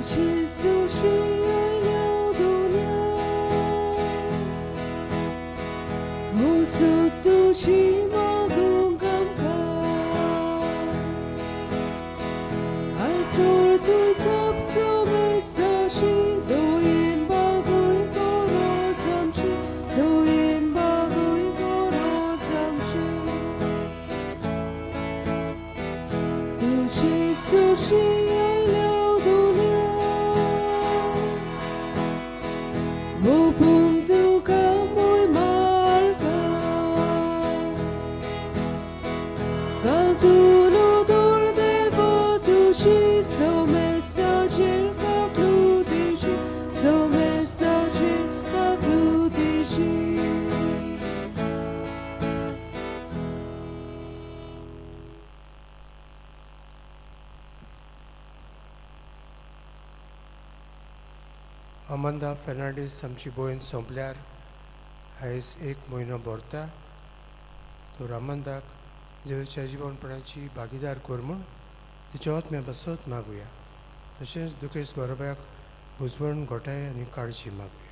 Jesushi आयल्या दुनिया, moso तुजी मागूंक आमकां. Altor tu sapsomestashi, doin bagoy korosamchi, doin bagoy korosamchi. Tu Jesushi आयल्या दुनिया, Mupun तुका मोय मारता. Kaltuno dordeva tushi, somestachir kaklutishi, somestachir kaklutishi. Amanda Fernandes आमची भयण सोंपल्यार आयज एक म्हयनो भरता. तर अमंदाक जेजूच्या जिवनपणाची भागीदार कर म्हूण तिच्या आत्म्या पासत मागुया. तशेंच दुखेस्त गोरब्याक बुजवण, घोटाय आनी काळजी मागुया.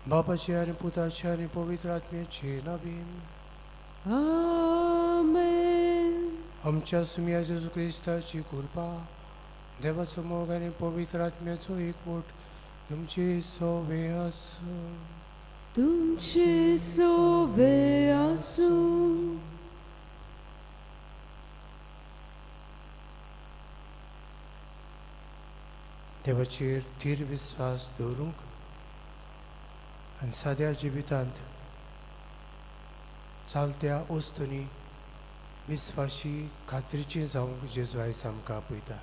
बापाचे आनी पुताचे आनी पवित्र आत्म्याचे नावीन. Amen. आमच्या सुमया जेजू क्रिस्ताची कृपा, देवाचो मोग आनी पवित्र आत्म्याचो एकवट तुमचे सवे आसूं. तुमचे सोवे आसूं. देवाचेर थीर विस्वास दवरूंक आनी साद्या जिवितांत चालत्या वस्तूंनी विस्वाशी खात्रीची जावंक जेजू आयज आमकां आपयता.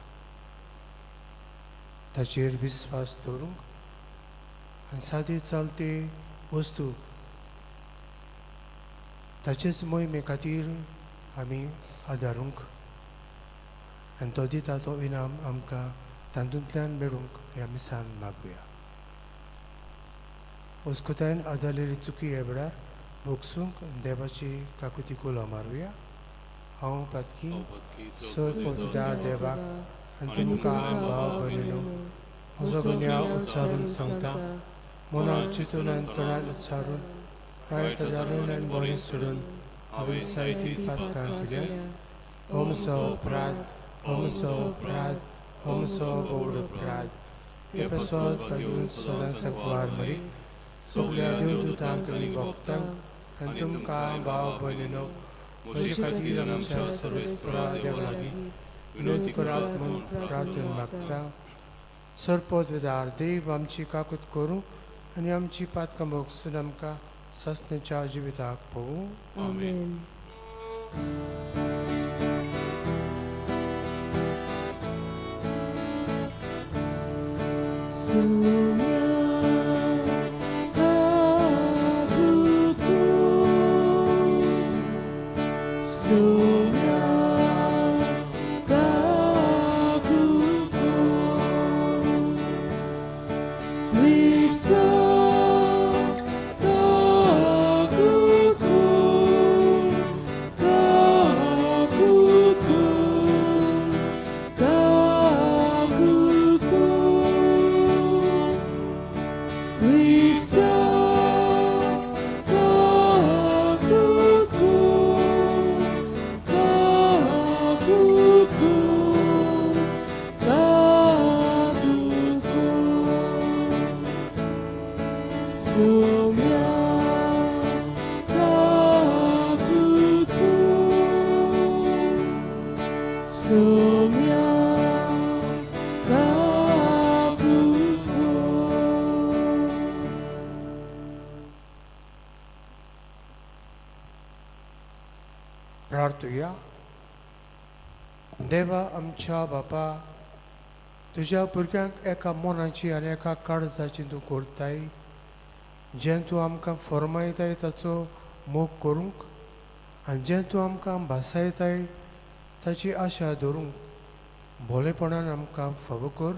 ताचेर विस्वास दवरूंक आनी सादी चालते वस्तू ताचेच मोहिमे खातीर आमी आदारूंक आनी तो दिता तो इनाम आमकां तातूंतल्यान मेळूंक ह्या मिसान मागुया. अस्कुतायन आदारलेली चुकी ह्या वेळार भोगसूंक देवाची काकुती कोलो मारुया. हांव पातकी सर पवित्र देवाक आनी तुमकां भाव भयणीनो म्हजो गुन्यांव उच्चारून सांगता. मनात चिंतून आनी तोंडान उच्चारून, वायट धारून आनी बरें सोडून हांवें साहित्य पातकां केल्या. हो म्हजो अपराध, हो म्हजो अपराध, हो म्हजो व्हड अपराध. हे पासत भाग्यवंत सदां सांकवार मरी, सगल्या देवदूतांक आनी भक्तांक आनी तुमकां भाव भयणीनो म्हजे खातीर आमच्या सर्वेस्परा देवा लागीं विनंती करात म्हूण प्रार्थना मागता. सरपद देव आमची काकूत करूं आनी आमची पातकां भोगसून आमकां सासण्याच्या जिविताक पळोवं. Amen. Sumya kakutku, Sumya kakutku, Cristo kakutku, kakutku, kakutku, Cristo kakutku, kakutku, kakutku, Sumya kakutku, Sumya kakutku. प्रार्थुया. देवा आमच्या बापा, तुज्या भुरग्यांक एका मनाची आनी एका काळजाची तूं करताय. जें तूं आमकां फर्मायताय ताचो मोग करूंक आनी जें तूं आमकां भासायताय ताची आशा धरूंक भोलेपणान आमकां फावो कर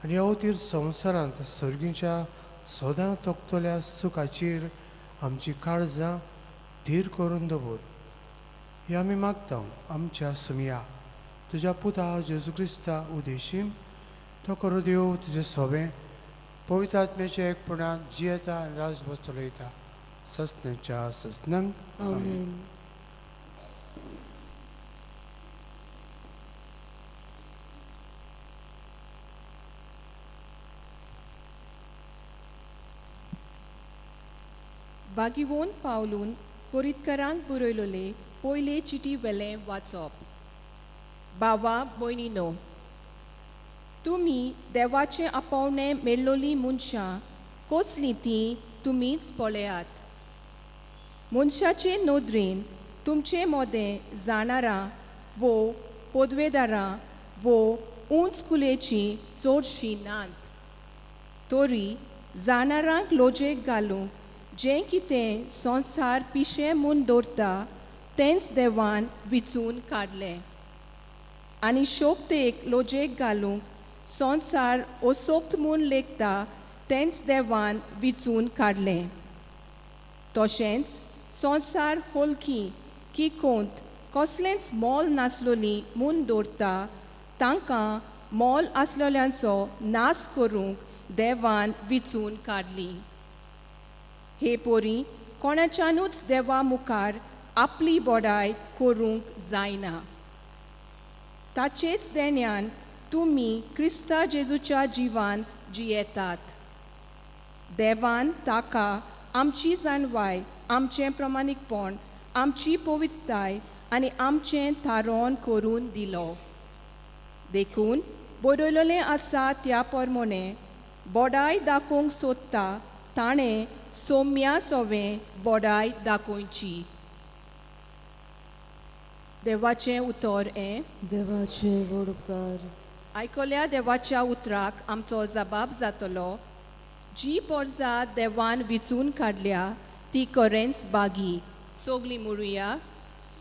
आनी ह्या अवतीर संवसारांत सर्गीच्या सदां तोखतल्या सुखाचेर आमची काळजां धीर करून दवर. हे आमी मागता आमच्या सुमया तुज्या पुता जेजू क्रिस्ता उदेशीम तो करू देव तुजें सोबें पवित्र आत्म्याच्या एकपणान जियेता आनी राजभर चलयता ससनाच्या ससनांक. आमेन. बागिवोन पावलून कोरितकरांक बरयलोले पयले चिटी वेलें वाचप. बाबा भयणीनो, तुमी देवाचें आपोवणें मेळ्ळोलीं मनशां कसलीं तीं तुमीच पळयात. मनशाचे नदरेन तुमचे मोदें जाणारां वो पदवेदारां वो उंच कुलेचीं चडशीं नात, तरी जाणारांक लोजेक घालूंक जें कितें संवसार पिशें म्हूण दवरता तेंच देवान विचून काडलें आनी शोक्तेक लोजेक घालूंक संवसार असोक्त म्हूण लेखता तेंच देवान विचून काडलें. तशेंच संवसार होलकी की कोंत कसलेंच मोल नासलोली म्हूण दवरता तांकां मोल आसलेल्यांचो नाश करूंक देवान विचून काडली. हे पोरी कोणाच्यानूच देवा मुखार आपली बोडाय करूंक जायना. ताचेच देण्यान तुमी क्रिस्ता जेजूच्या जिवान जियेतात. देवान ताका आमची जाणवाय, आमचें प्रमाणीकपण, आमची पवित्रताय आनी आमचें थारोवन करून दिलो. देखून बरयलेलें आसा त्या प्रमाणें बोडाय दाखोवंक सोदता ताणें सोम्या सोवें बोडाय दाखोवची. देवाचें उतर हें. देवाचे व्हड उपकार. आयकल्या देवाच्या उतराक आमचो जबाब जातलो. जी पोरजा देवान विचून काडल्या ती खरेंच बागी. सगलीं म्हणुया,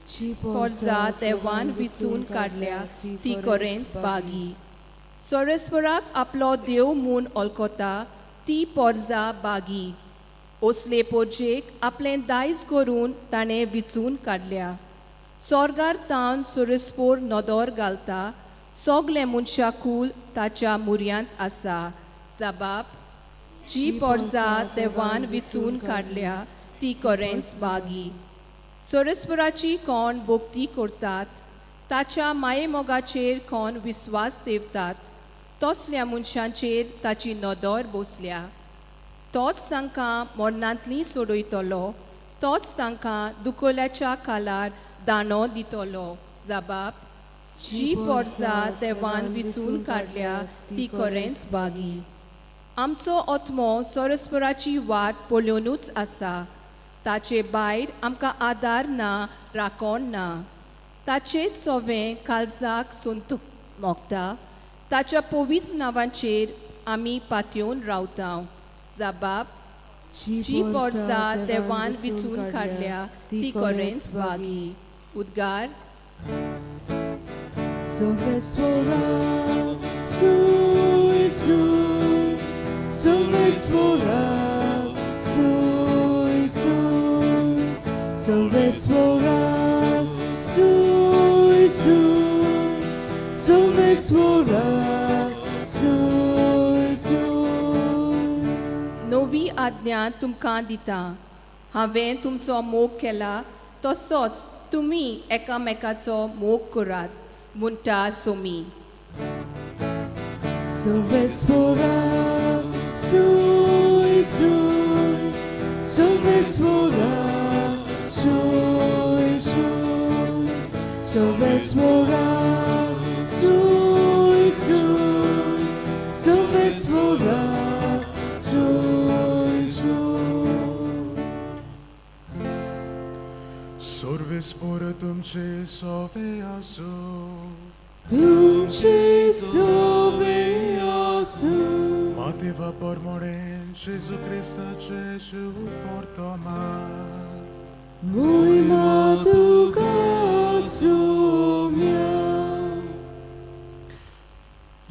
जी पोरजा देवान विचून काडल्या ती खरेंच बागी. सोरेस्वराक आपलो देव म्हूण वळखता ती पोरजा बागी. असले पोरजेक आपलें दायज करून ताणें विचून काडल्या. सोर्गार तावन सोरेस्पोर नदर घालता, सगलें मनशाकूल ताच्या मुऱ्यांत आसा. जबाब, जी पोरजा देवान विचून काडल्या ती खरेंच बागी. सोरेस्वराची कोण भक्ती करतात, ताच्या मायेमोगाचेर कोण विस्वास दवरतात, तसल्या मनशांचेर ताची नदर बसल्या. तोच तांकां मरणांतली सोडयतलो, तोच तांकां दुखोल्याच्या कालार दाणो दितलो. जबाब, जी पोरजा देवान विचून काडल्या ती खरेंच बागी. आमचो आत्मो सोरस्पराची वाट पळोवनूच आसा. ताचे भायर आमकां आदार ना, राखण ना. ताचेच सोवें काळजाक संतूक मोगता. ताच्या पवित्र नांवाचेर आमी पातयेवन रावता. जबाब, जी पोरजा देवान विचून काडल्या ती खरेंच बागी. उद्गार. Sovesvora, sui sui, Sovesvora, sui sui, Sovesvora, sui sui, Sovesvora, sui sui. नवी आज्ञा तुमकां दिता, हांवें तुमचो मोग केला तसोच तुमी एकामेकाचो मोग करात म्हणटा Somi. Sovesvora, sui sui, Sovesvora, sui sui, Sovesvora, sui sui, Sovesvora, sui sui. सर्वेस्पोर तुमचे सोवे आसूं. तुमचे सोवे आसूं. मातेवा परमोडेन जेजू क्रिस्ताचे शुभ वर्तमान. मोहिमा तुका सोम्या.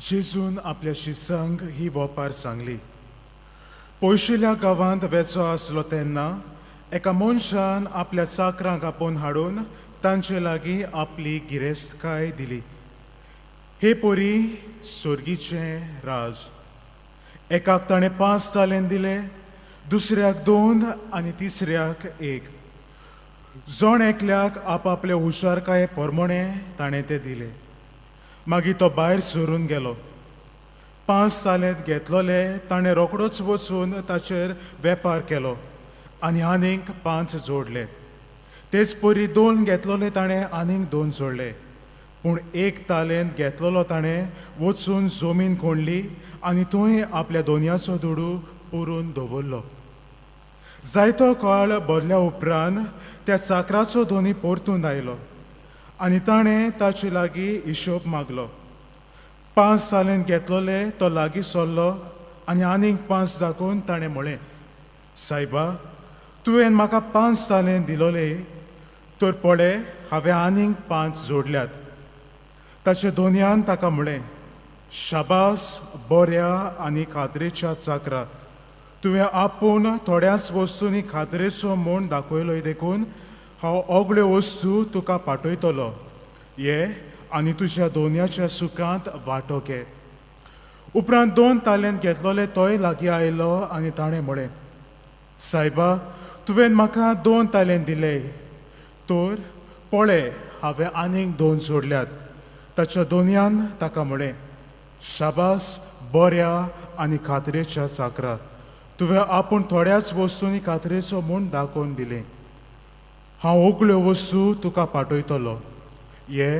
जेजून आपल्या शिसांक ही वोपार सांगली. पयशिल्ल्या गांवांत वेचो आसलो तेन्ना एका मनशान आपल्या चाकरांक आपोवन हाडून तांचे लागीं आपली गिरेस्तकाय दिली. हे पोरी सोर्गीचें राज. एकाक ताणें 5 तालेंत दिले, दुसऱ्याक 2 आनी तिसऱ्याक 1. जण एकल्याक आपापले हुशारकाये परमणे ताणें ते दिले. मागीर तो भायर सरून गेलो. 5 तालेंत घेतलोले ताणें रोकडोच वचून ताचेर वेपार केलो आनी आनीक 5 जोडले. तेच परी 2 घेतलोले ताणें आनीक 2 जोडले. पूण 1 तालेंत घेतलोलो ताणें वचून जमीन कोंडली आनी थंय आपल्या दोनयाचो दुडू पुरून दवरलो. जायतो काळ बदल्या उपरांत त्या चाकराचो धनी परतून आयलो आनी ताणें ताचे लागीं हिशोब मागलो. 5 तालेंत घेतलोले तो लागीं सरलो आनी आनीक 5 दाखोवन ताणें म्हळें, सायबा, तुवें म्हाका 5 तालेंत दिलोले, तर पळय हांवें आनीक 5 जोडल्यात. ताचे दोनयान ताका म्हळें, शाबास बऱ्या आनी खात्रेच्या चाकरा, तुवें आपूण थोड्याच वस्तूंनी खात्रेचो म्हूण दाखयलोय, देखून हांव ओगळ्यो वस्तू तुका पाठयतलो. ये आनी तुज्या दोनयाच्या सुखांत वांटो घे. उपरांत 2 तालेंत घेतलोले तोय लागीं आयलो आनी ताणें म्हळें, सायबा, तुवें म्हाका 2 तालेंत दिले, तर पळय हांवें आनीक 2 जोडल्यात. ताच्या दोनयान ताका म्हळें, शाबास बऱ्या आनी खात्रेच्या चाकरा, तुवें आपूण थोड्याच वस्तूंनी खात्रेचो म्हूण दाखोवन दिलें. हांव ओगळ्यो वस्तू तुका पाठयतलो. ये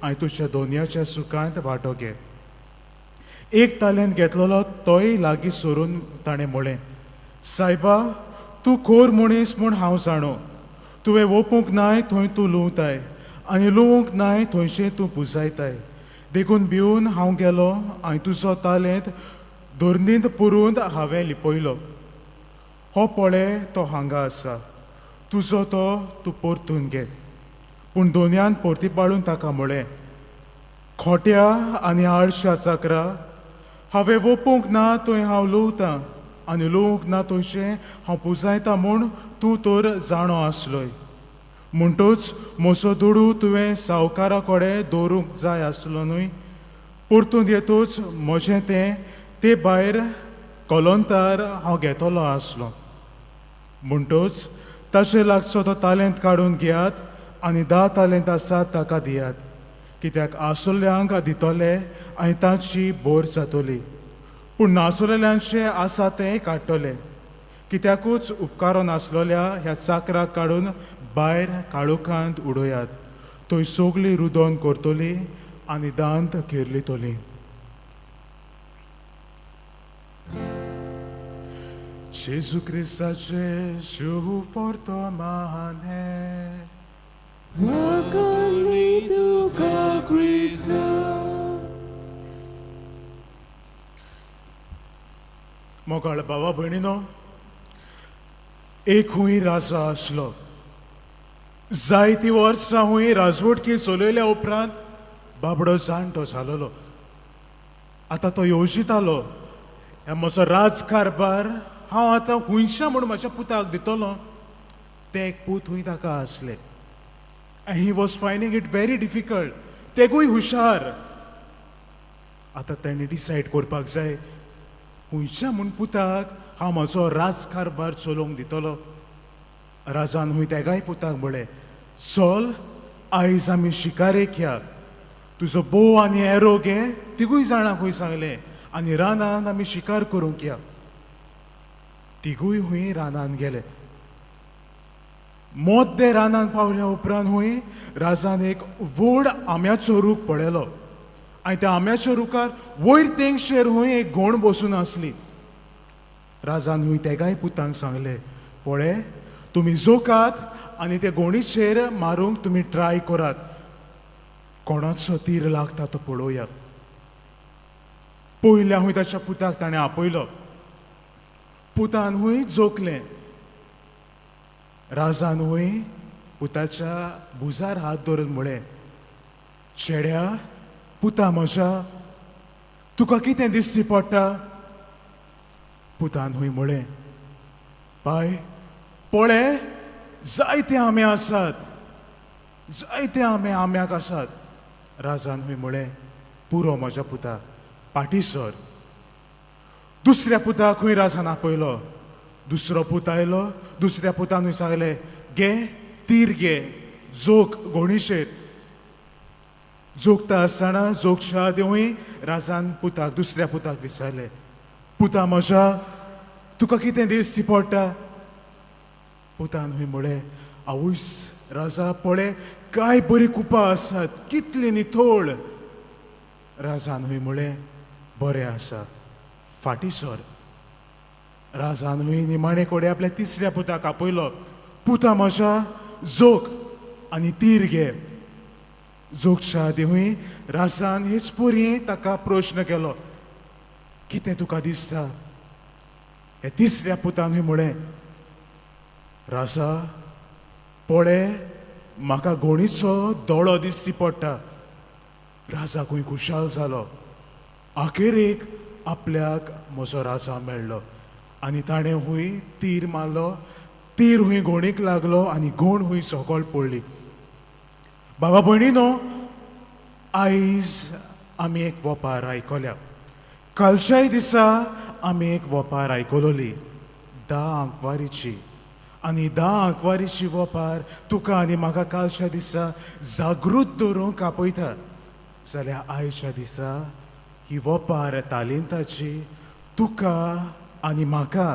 आनी तुज्या दोनयाच्या सुखांत वांटो घे. 1 तालेंत घेतलोलो तोय लागीं सरून ताणें म्हळें, सायबा, तूं खोर मनीस म्हूण हांव जाणो. तुवें वोपूंक नाय थंय तूं लुंवताय आनी लुवूंक नाय थंयशें तूं पुजायताय. देखून भिवन हांव गेलो आनी तुजो तालेंत धरणींत पुरून हांवें लिपयलो. हो पळय तो हांगा आसा, तुजो तो तूं परतून घे. पूण दोनयान परती पाळून ताका म्हळें, खोट्या आनी आळश्या चाकरा, हांवें वोपूंक ना थंय हांव लुवतां आनी लुवूंक ना थंयशें हांव पुजायता म्हूण तूं तर जाणो आसलोय. म्हणटूच म्हजो दुडू तुवें सावकारा कडेन दवरूंक जाय आसलो न्हय. परतून येतूच म्हजें तें ते भायर कलोंतार हांव घेतलो आसलो. म्हणटूच ताचे लागचो तो तालेंत काडून घेयात आनी 10 तालेंत आसात ताका दियात, कित्याक आसुल्ल्यांक दितले आनी तांची बोर जातली, पूण नासुलेल्यांचें आसा तें काडटले. कित्याकूच उपकारो नासलोल्या ह्या चाकराक काडून भायर काळोखांत उडयात, थंय सगळीं रुदोन करतली आनी दांत केरलितली. जेजू क्रिस्ताचे शुभ वर्तमान. वाखाणणी तुका क्रिस्ता. मोगाळ भावा भयणीनो, एक हुंय राजा आसलो. जायतीं वर्सां हुंय राजवटकी चलयल्या उपरांत बाबडो जाणटो जालोलो. आतां तो येवजितालो, ह्या म्हजो राजकारभार हांव आतां खुंयच्या म्हूण म्हज्या पुताक दितलो. ते एक पूत हुंय ताका आसले and he was finding it very difficult. तेगूय हुशार. आतां तेणी डिसायड करपाक जाय, खुंयच्या म्हूण पुताक हांव म्हजो राजकारभार चलोवंक दितलो. राजान हुंय तेगाय पुताक म्हळें, चल आयज आमी शिकारेक या, तुजो बोव आनी एरो घे. तिगूय जाणां खूंय सांगलें आनी रानान आमी शिकार करूंक या. तिगूय हुंय रानान गेले. मोद्दे रानान पावल्या उपरांत हुंय राजान एक व्हड आंब्याचो रूख पळयलो आनी त्या आंब्याच्या रुखार वयर तेंगशेर हुंय एक घोण बसून आसली. राजान हुंय तेगाय पुतांक सांगलें, पळय तुमी जोकात आनी ते गोणीचेर मारूंक तुमी ट्राय करात, कोणाचो तीर लागता तो पळोवया. पयल्या हुंय ताच्या पुताक ताणें आपयलो. पुतान हुंय जोखलें. राजान हुंय पुताच्या भुजार हात धरून म्हळें, चेड्या पुता म्हज्या, तुका कितें दिसती पडटा? पुतान हूंय म्हळें, पाय पळय जायते आंबे आसात, जायते आंबे आंब्याक आसात. राजान हूंय म्हळें, पुरो म्हज्या पुता, फाटीं सर. दुसऱ्या पुताक खंय राजान आपयलो. दुसरो पूत आयलो. दुसऱ्या पुतानूय सांगलें, घे तीर घे, जोक गोणिशेर. जोखता आसतना जोखच्या आदींय राजान पुताक, दुसऱ्या पुताक विचारलें, पुता म्हज्या, तुका कितें दिसती पडटा? पुतान हूंय म्हळें, आवयस राजा, पळय काय बरी कुपां आसात, कितली नितळ. राजान हूंय म्हळें, बरें आसा, फाटीं सर. राजान हूंय निमाणे कडेन आपल्या तिसऱ्या पुताक आपयलो. पुता म्हज्या, जोख आनी तीर घे. जोखच्या आदीं हूंय राजान हेच परी ताका प्रश्न केलो, कितें तुका दिसता? हे तिसऱ्या पुतान हूंय म्हळें, राजा पळय म्हाका गोणीचो दोळो दिसती पडटा. राजा खूंय खुशाल जालो. अखेरेक आपल्याक म्हजो राजा मेळ्ळो. आनी ताणें हूंय तीर मारलो. तीर हूंय गोणीक लागलो आनी गोण हूंय सकयल पडली. बाबा भयणीनो, आयज आमी एक वोपार आयकल्या. कालच्याय दिसा आमी एक वोपार आयकलोली, 10 आंकवारीची. आनी 10 आंकवारीची वोपार तुका आनी म्हाका कालच्या दिसा जागृत दवरूंक आपयता. जाल्यार आयच्या दिसा ही वोपार तालिंताची तुका आनी म्हाका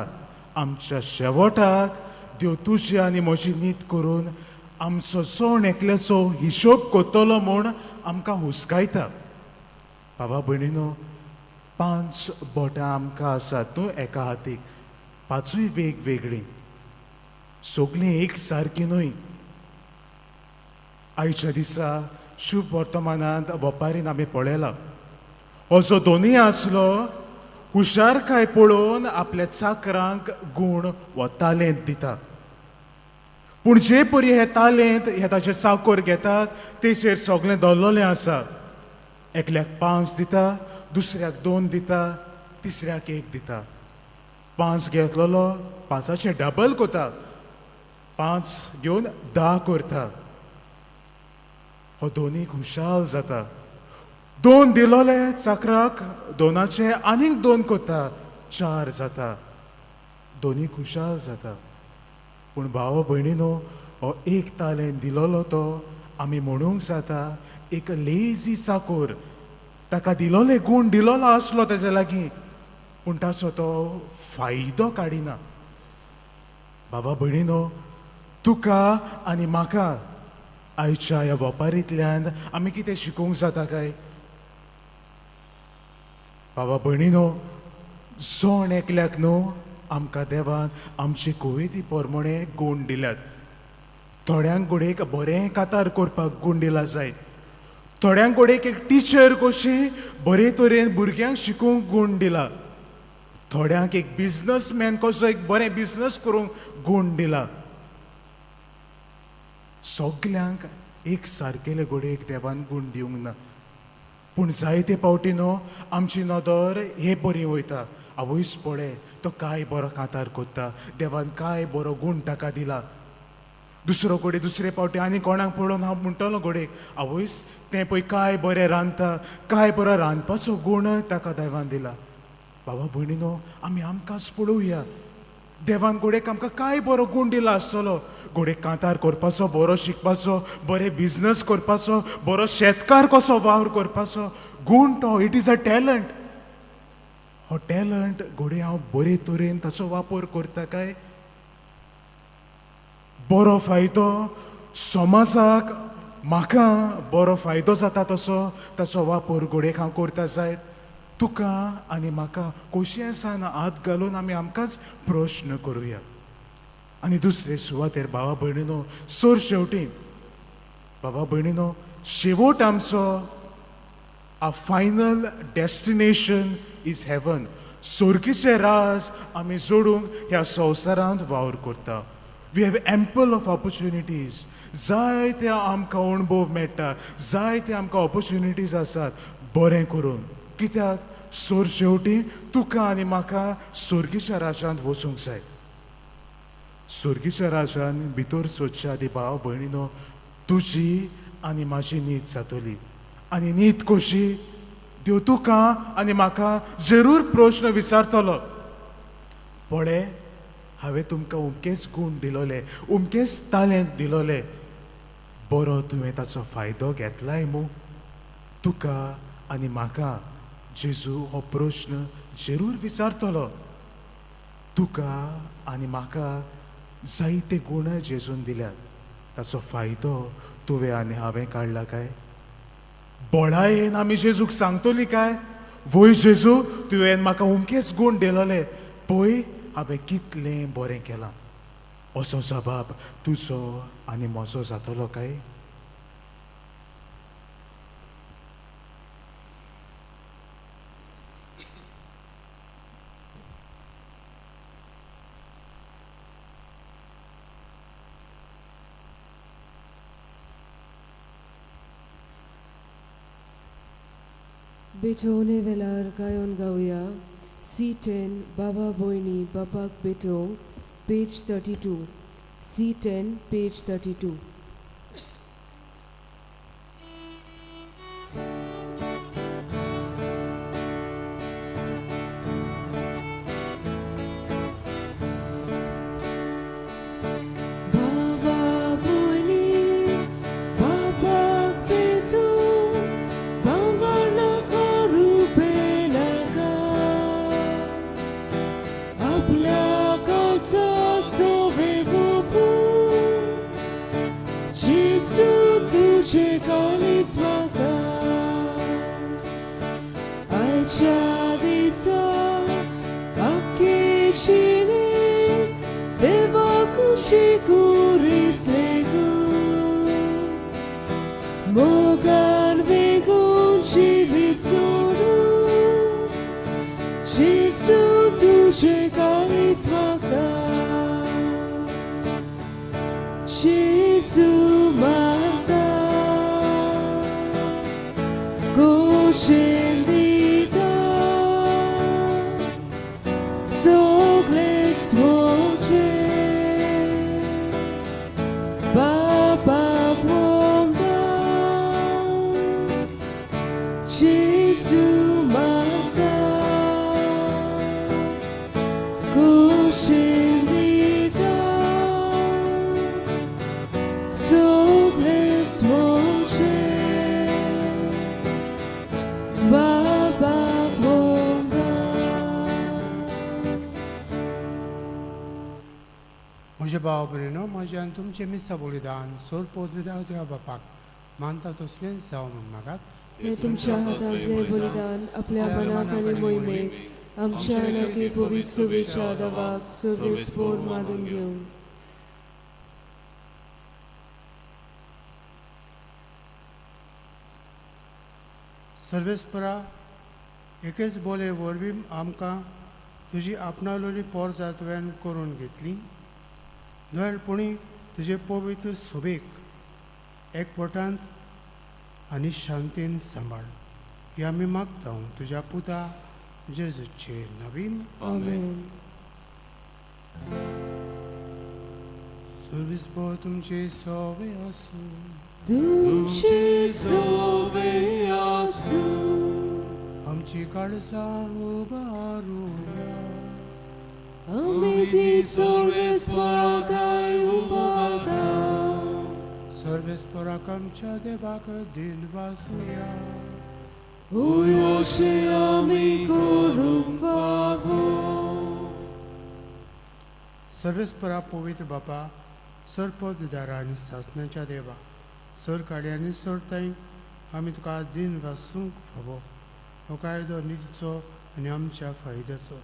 आमच्या शेवटाक देव तुजी आनी म्हजी नीत करून आमचो जण एकल्याचो हिशोब करतलो म्हूण आमकां हुस्कायता. बाबा भयणीनो, 5 बोटां आमकां आसात न्हू एका हातीक, 5ूय वेगवेगळीं, सगळीं एक सारकी न्हय. आयच्या दिसा शुभ वर्तमानांत वपारीन आमी पळयला, हो जो दोनूय आसलो हुशारकाय पळोवन आपल्या चाकरांक गूण वा तालेंत दिता. पूण जे परी हे तालेंत हे ताचे चाकोर घेतात तेचेर सगळें दवरलेलें आसा. एकल्याक 5 दिता, दुसऱ्याक 2 दिता, तिसऱ्याक 1 दिता. 5 घेतलेलो 5चें डबल करता, 5 घेवन 10 करता. हो दोनूय खुशाल जाता. 2 दिलोले चाकराक 2चें आनीक 2 करता, 4 जाता. दोनूय खुशाल जाता. पूण भाव भयणीनो, हो एक तालेंत दिलोलो तो आमी म्हणूंक जाता एक लेजी चाकोर. ताका दिलोले गूण दिलोलो आसलो तेजे लागीं, पूण ताचो तो फायदो काडिना. बाबा भयणीनो, तुका आनी म्हाका आयच्या ह्या वेपारींतल्यान आमी कितें शिकूंक जाता काय? बाबा भयणीनो, जण एकल्याक न्हू आमकां देवान आमचे कुवेती प्रमाणे गूण दिल्यात. थोड्यांक घडयेक बरें कातार करपाक गूण दिला जायत, थोड्यांक घडयेक एक टिचर कशी बरे तरेन भुरग्यांक शिकूंक गूण दिला, थोड्यांक एक बिजनसमॅन कसो एक बरें बिजनस करूंक गूण दिला. सगल्यांक एक सारकेले घडयेक देवान गूण दिवंक ना. पूण जायते फावटी न्हू आमची नदर हे बरी वयता, आवयस पळय तो काय बरो कांतार कोत्ता, देवान काय बरो गूण ताका दिला. दुसरो घडये दुसरे फावटी आनी कोणाक पळोवन हांव म्हणटलो घडयेक, आवयस तें पळय काय बरें रांदता, काय बरो रांदपाचो गूण ताका देवान दिला. बाबा भयणीनो, आमी आमकांच पळोवया. देवान घडयेक आमकां काय बरो गूण दिला आसतलो, घडयेक कांतार करपाचो, बरो शिकपाचो, बरें बिजनस करपाचो, बरो शेतकार कसो वावर करपाचो गूण तो. It is a talent. हो टॅलंट घडये हांव बरे तरेन ताचो वापर करता काय? बरो फायदो समाजाक म्हाका बरो फायदो जाता तसो ताचो वापर घडयेक हांव करता जायत. तुका आनी म्हाका कोशियेसान हात घालून आमी आमकांच प्रश्न करुया. आनी दुसरे सुवातेर भावा भयणीनो, सर शेवटी बाबा भयणीनो, शेवट आमचो a final destination is heaven. सोर्गीचें राज आमी जोडूंक ह्या संवसारांत वावर करता. We have ample of opportunities. जायते आमकां अणभव मेळटा, जायते आमकां ऑपॉर्च्युनिटीज आसात बरें करून. कित्याक सोर शेवटी तुका आनी म्हाका सोर्गीच्या राजांत वचूंक जाय. सोर्गीच्या राजान भितर सोदच्या आदी भाव भयणीनो तुजी आनी म्हाजी नीत जातली. आनी नीत कशी? देव तुका आनी म्हाका जरूर प्रश्न विचारतलो. पळय, हांवें तुमकां उमकेच गूण दिलोले, उमकेच तालेंत दिलोले, बरो तुवें ताचो फायदो घेतलाय मू? तुका आनी म्हाका जेजू हो प्रश्न जरूर विचारतलो. तुका आनी म्हाका जायते गूण जेजून दिल्यात, ताचो फायदो तुवें आनी हांवें काडला काय? बळायेन आमी जेजूक सांगतली काय, वय जेजू तुवें म्हाका उमकेच गूण दिलोले, पळय हांवें कितलें बरें केलां. असो जबाब तुजो आनी म्हजो जातलो काय? बेटोवणे वेळार गायोन गावया C10 बाबा भयणी बापाक बेटोवंक, पेज 32. C10 page 32. बाबा भयणी बापाक बेटोवंक, भांगर नाका रुपें नाका, आपल्या काळजा सोबे गोपून जेजू तुजें काळीज म्हाका. आयच्या दिसा आख्खे जिणेंत देवा कुशीक उरिसलेगून, मोगान वेगून जिवीत सोडून जेजू तुजें काळीज म्हाका. जेजू म्हाका गोशेन दिता सगळेंच म्हजें, बापाक वंदन. जेजू म्हाका गोशेन दिता सगळेंच म्हजें, बापाक वंदन. म्हज्या भाव भयणीनो, म्हज्या आनी तुमचें मिसा बलिदान सोर पोदविदार देवा बापाक मानता तसलेंच जावं म्हूण मागात. हे तुमच्या हातांतलें बलिदान आपल्या मनाक आनी मोहिमेक आमच्या आनी पवित्र सभेच्या दवाक सर्वेस्पोर मानून घेवन. सर्वेस्परा, एकेच बोले वरवीं आमकां तुजी आपणालोली पोरजा तुवें करून घेतली. दोळपणी तुजे पवित्र सोबेक एकवटांत आनी शांतीन सांबाळ, ही आमी मागता तुज्या पुता जेजूचे नवीन. आमेन. सर्वेस्पर तुमचे सोवे आसूं. तुमचे सोवे आसूं. आमची काळजां उबारुया. आमी ती सर्वेस्पराक उबारता. सर्वेस्पराक आमच्या देवाक दिन वासुया. होय, अशें आमी करूंक फावो. सर्वेस्परा, पवित्र बापा, सरपददारा आनी सासणाच्या देवा, सर काडी आनी सोडताय आमी तुका दिन वासूंक फावो. हो कायदो नितीचो आनी आमच्या फायद्याचो.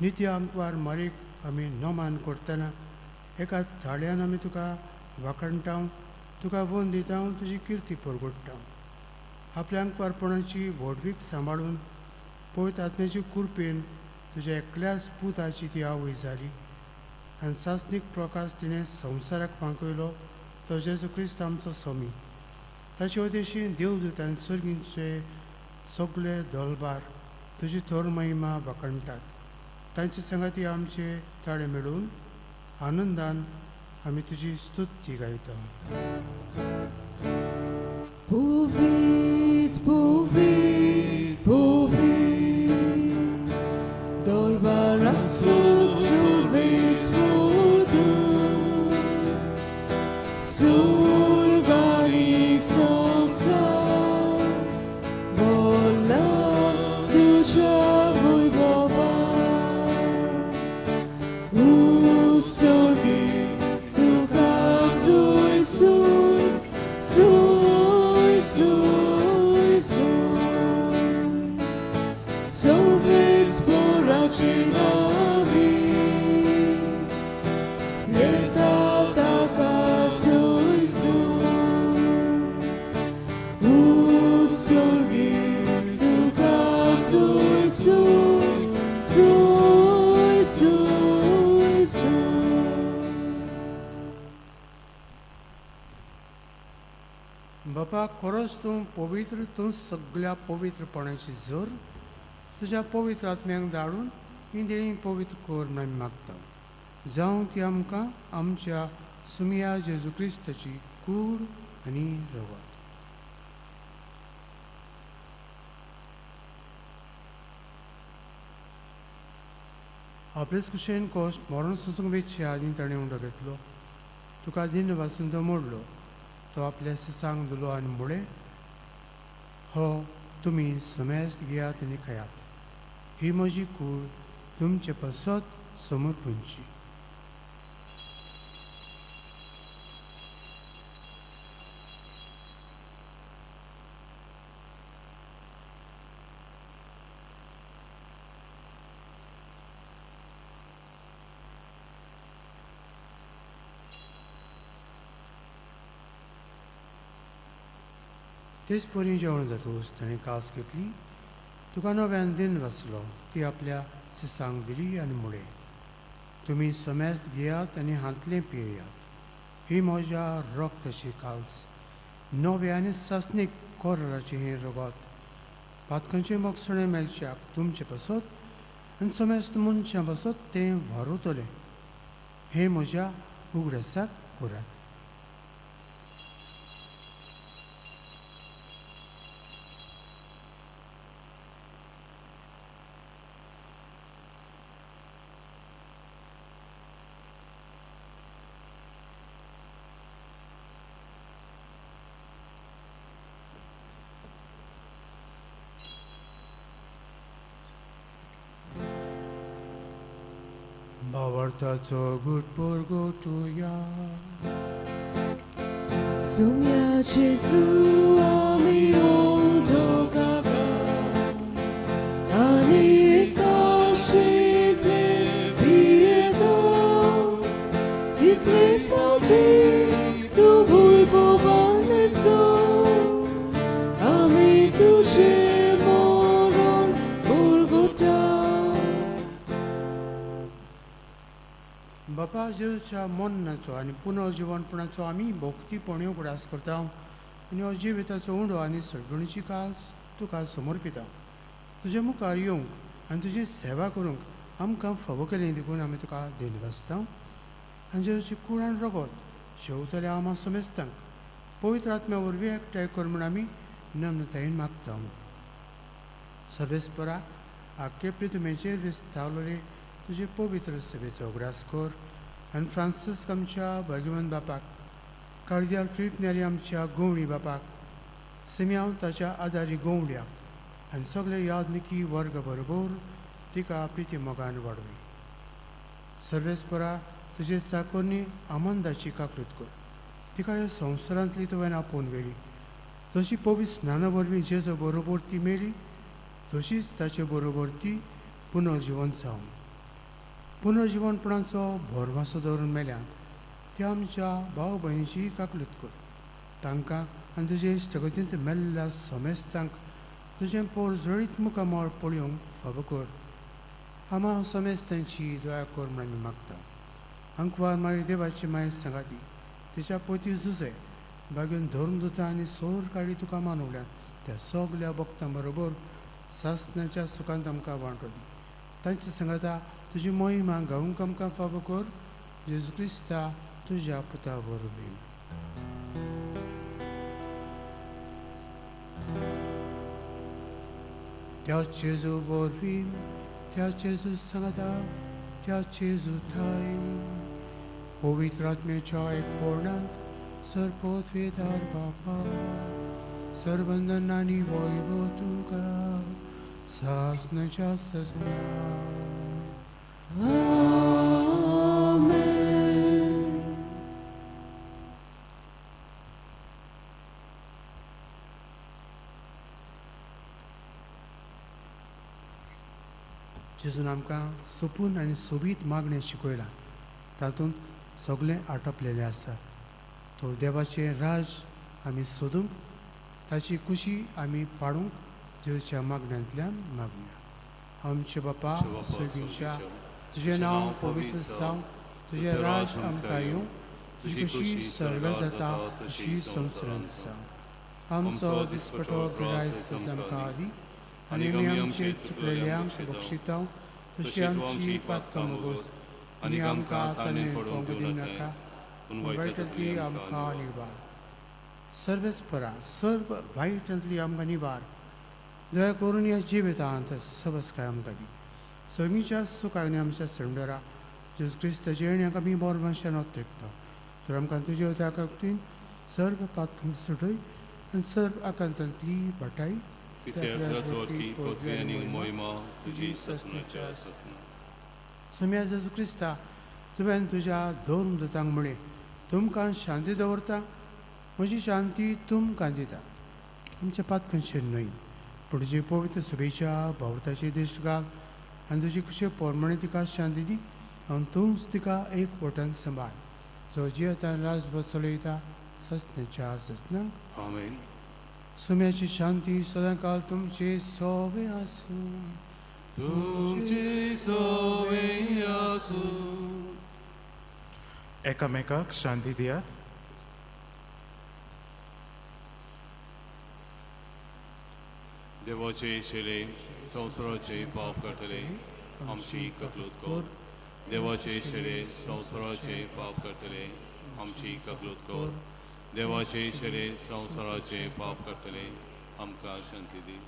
निती आंकवार मारीक आमी नमान करतना एका थाळ्यान आमी तुका वाखणटा, तुका बोन दिता, तुजी किर्ती परगडटा. आपल्या आंकवारपणाची व्हडवीक सांबाळून पवित्र आत्म्याची कृपेन तुज्या एकल्याच पुताची ती आवय जाली आनी सासणीक प्रकाश तिणें संवसाराक फांकयलो, तो जेजू क्रिस्त आमचो स्वामी. ताचे वतीशी देवदूत आनी सर्गींचे सगळे दलबार तुजी थोर महिमा बखणटात. तांचे संगाती आमचे ताळे मेळून आनंदान आमी तुजी स्तुती गायता. Povit, povit, povit, dolbarazzo sul vesputo, surgani solsa, vola duce voi bova, usorgi tuka sui sui, sui sui sui, solves poracinavi, yeta taka sui sui, usorgi tuka sui sui, sui sui sui. बापा, खरोच तूं पवित्र, तूं सगळ्या पवित्रपणाची जोर तुज्या पवित्र आत्म्यांक धाडून ही देणी पवित्र कर म्हूण आमी मागता. जावं ती आमकां आमच्या सुमिया जेजू क्रिस्ताची कूड आनी रगत. आपलेच कुशेन कश्ट मरण सोंसूंक वेचचे आदीं ताणें उंडो घेतलो, तुका दिन वासून तो मोडलो, तो आपल्या सिसांक दिलो आनी म्हळें, हो तुमी समेस्त घेयात आनी खायात, ही म्हजी कूड तुमचे पासत समर्पणची. तेच परी जेवण जातकूच ताणें कास घेतली, तुका नव्यान दिन वाचलो, ती आपल्या सिसांक दिली आनी म्हळें, तुमी समेस्त घेयात आनी हांतलें पियेयात, ही म्हज्या रक्ताची काल्स, नव्या आनी सासणीक कोराचें हें रगत, पातकांचें मोगसणें मेळच्याक तुमचे पासत आनी समेस्त मनशां पासत तें व्हारवतलें, हें म्हज्या उगडासाक करात. भावार्थाचो गुटपोर गोटुया. Sumia Jesu ami ondokaka, ani ikashitle pieto, itle pauti tu vui bovaneso, ami tuje moron burgota. बापा, जेजूच्या मरणाचो आनी पुनर्जिवनपणाचो आमी भक्तीपणी उगडास करता आनी हो जिविताचो उंडो आनी सगळीची काल्स तुका समर्पिता. तुजे मुखार येवंक आनी तुजी सेवा करूंक आमकां फावो केलें देखून आमी तुका देनवासता. आनी जेजूची कूड आनी रगत शेवतल्या आमा समेस्तांक पवित्र आत्म्या वरवीं एकठांय कर म्हूण आमी नम्रतायेन मागता. सर्वेस्परा, आख्खे प्रितुमेचेर विस्तावलेले तुजे पवित्र सेवेचो उगडास कर आनी फ्रांसिस्क आमच्या भाग्यवंत बापाक, कार्दियाल फिलीप नेरी आमच्या गोवणी बापाक, सिमियांव ताच्या आदारी गोवड्याक आनी सगळे यादनिकी वर्ग बरोबर तिका प्रिती मोगान वाडोवी. सर्वेस्परा, तुजे चाकोरनी आमंदाची काकृत कर, तिका ह्या संवसारांतली तुवें आपोवन व्हेली, जशी पवित्र स्नाना वरवीं जेजो बरोबर ती मेली तशीच ताचे बरोबर ती पुनर्जिवन जावं. पुनर्जिवनपणाचो भरवासो दवरून मेल्यान त्या आमच्या भाव भयणीची काकलूत कर, तांकां आनी तुजे इश्टगतींत मेल्ल्या समेस्तांक तुजें पोर जळीत मुखामळ पळोवंक फावो कर. आमा समेस्तांची दया कर म्हूण आमी मागता. अंकवार मागीर देवाची माय सांगाती तिच्या पोती जुजे बागेन धरून दुता आनी सोर काडी तुका मानवल्यान त्या सगल्या भक्तां बरोबर सासणाच्या सुखांत आमकां वांटो दी. तांचे सांगाता तुजी मोहिमा गावंक आमकां फावो कर, जेजू क्रिस्ता तुज्या पुता वरवीं. त्या जेजू वरवीं, त्या जेजू सांगाता, त्या जेजू ठाय पवित्र आत्म्याच्या एकपणांत सर्वपवित्र बापा सर्वंदन आनी वैभव तुका सासणाच्या सासणा. आमेन. जेजून आमकां सोपून आनी सोबीत मागणें शिकयलां, तातूंत सगळें आटपलेलें आसा. तर देवाचें राज आमी सोदूंक, ताची खुशी आमी पाडूंक जेजूच्या मागण्यांतल्यान मागुया. आमचे बापा सर्गीच्या, तुजें नांव पवित्र जावं, तुजें राज आमकां येवं, तुजी खुशी सर्गात जाता तशी संवसारांत जावं. आमचो दिसपटो गिरायस आमकां दी आनी आमी आमचे चुकलेल्यांक बक्षिता तशी आमची पातकां मोगोस आनी आमकां ताणें पडोवंक दिवनाका, पूण वायटांतली आमकां निवार. सर्वेस्परा सर्व वायटांतली आमकां निवार. दया करून ह्या जिवितांत सबसकाय आमकां दी. सगळींच्या सुखान आमच्या संडरा जेजू क्रिस्ताचे येण्याक आमी बोरमाशान अत्रिकता. तर आमकां तुज्या उदकाकून सर्व पातकां सुटय आनी सर्व आकांतांतली बाटाय. सुम्या जेजू क्रिस्ता, तुवें तुज्या दोन दुतांक म्हळें, तुमकां शांती दवरता, म्हजी शांती तुमकां दिता. आमच्या पातकांचेर न्हय, पूण तुजी पवित्र सभेच्या भावताची दिश्ट घाल आनी तुजी खुशे पोरमणे तिका शांती दी आनी तूंच तिका एक वटान सांबाळ, जो जियेतान राजभर चलयता ससण्याच्या ससनाक. आमेन. सुम्याची शांती सदांकाल तुमचे सोवे आसूं. तुमचे सोवे आसूं. एकामेकाक शांती दियात. देवाचे शेले संवसाराचे पाप काडटले आमची ककलूत कर. देवाचे शेले संवसाराचे पाप काडटले आमची ककलूत कर. देवाचे शेले संवसाराचे पाप काडटले आमकां शांती दी.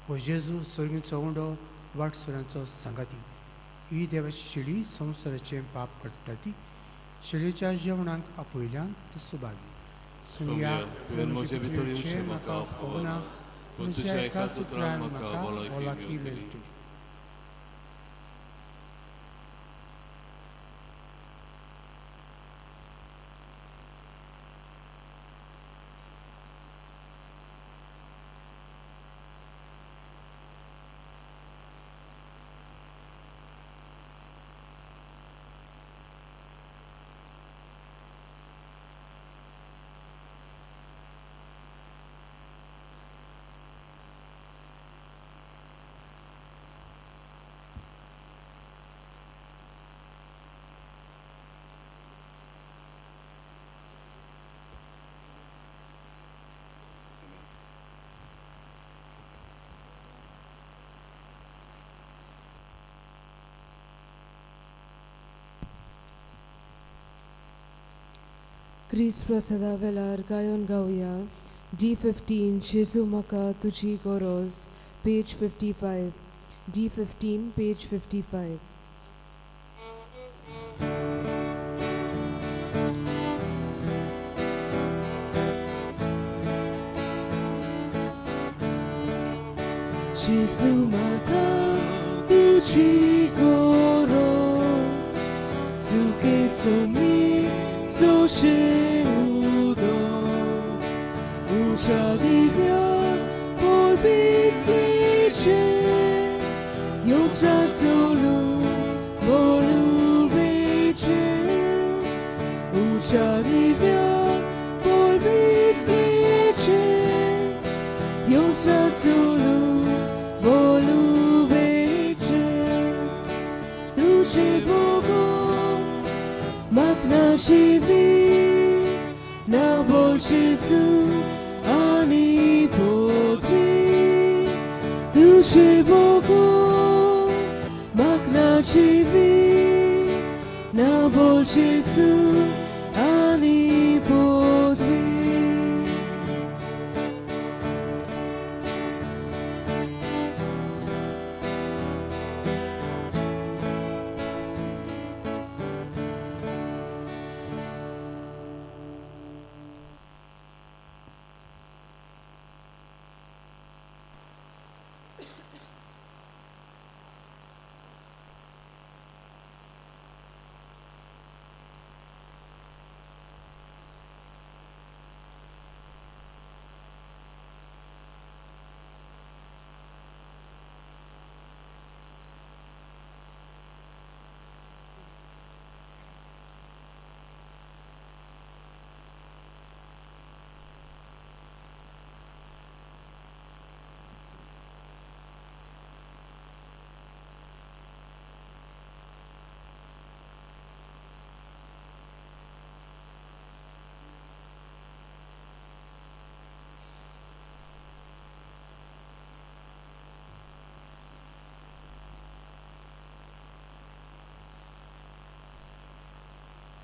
हो जेजू सर्गीचो उंडो वाटसुरांचो सांगाती. ही देवाची शेळी संवसाराचें पाप काडटा ती शेळीच्या जेवणाक आपयल्यान ती सुभागी. सोम्या, तुवें म्हजे भितर येवचें म्हाका फावना, पूण तुज्या एकाच उतरान म्हाका भलायकी मेळटली. क्रिस्त प्रसादा वेळार गायोन गावया. D15 जेजू म्हाका तुजी गरज, पेज 55. D15 page 55. जेजू म्हाका तुजी गरज, सुखे सोमी सोशे उदक, उज्या दिव्या पोरबीसलीचे योत्रा चलूं योजना चोलू बोलू वेचे तुझे भोगो म्हाका नाशिवी ना बोलशेसू आनी पोथवी तुझे भोगो म्हाका नाशिवी ना बोलशेसू आनी पोथवी.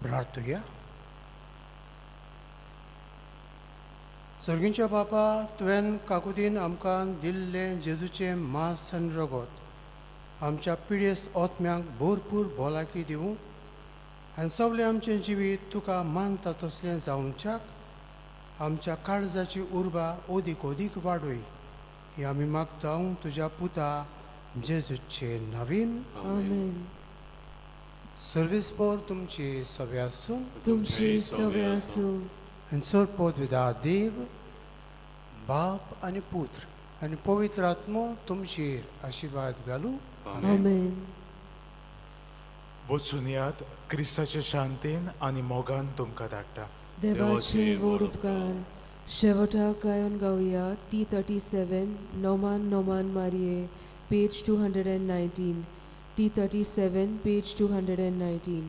प्रार्थुया. सर्गींच्या बापा, तुवें काकुतीन आमकां दिल्लें जेजूचें मांस आनी रगत आमच्या पिडेस्त ओत्म्यांक भरपूर भलायकी दिवं आनी सगळें आमचें जिवीत तुका मानता तसलें जावच्याक आमच्या काळजाची उर्बा ओदीक ओदीक वाडय. ही आमी मागता तुज्या पुता जेजूचे नवीन. आमेन. सर्वीस पोर तुमची सगळे आसूं. तुमची सवे आसूं. आनी सर पदविदा देव बाप आनी पुत्र आनी पवित्र आत्मो तुमचेर आशिर्वाद घालूं. आमेन. वचून यात, क्रिस्ताचे शांतीन आनी मोगान तुमकां धाडटा. देवाचे व्हड उपकार. शेवटाक गायन गावया T37 Noman Noman मारिये, page 219. T37, page 219.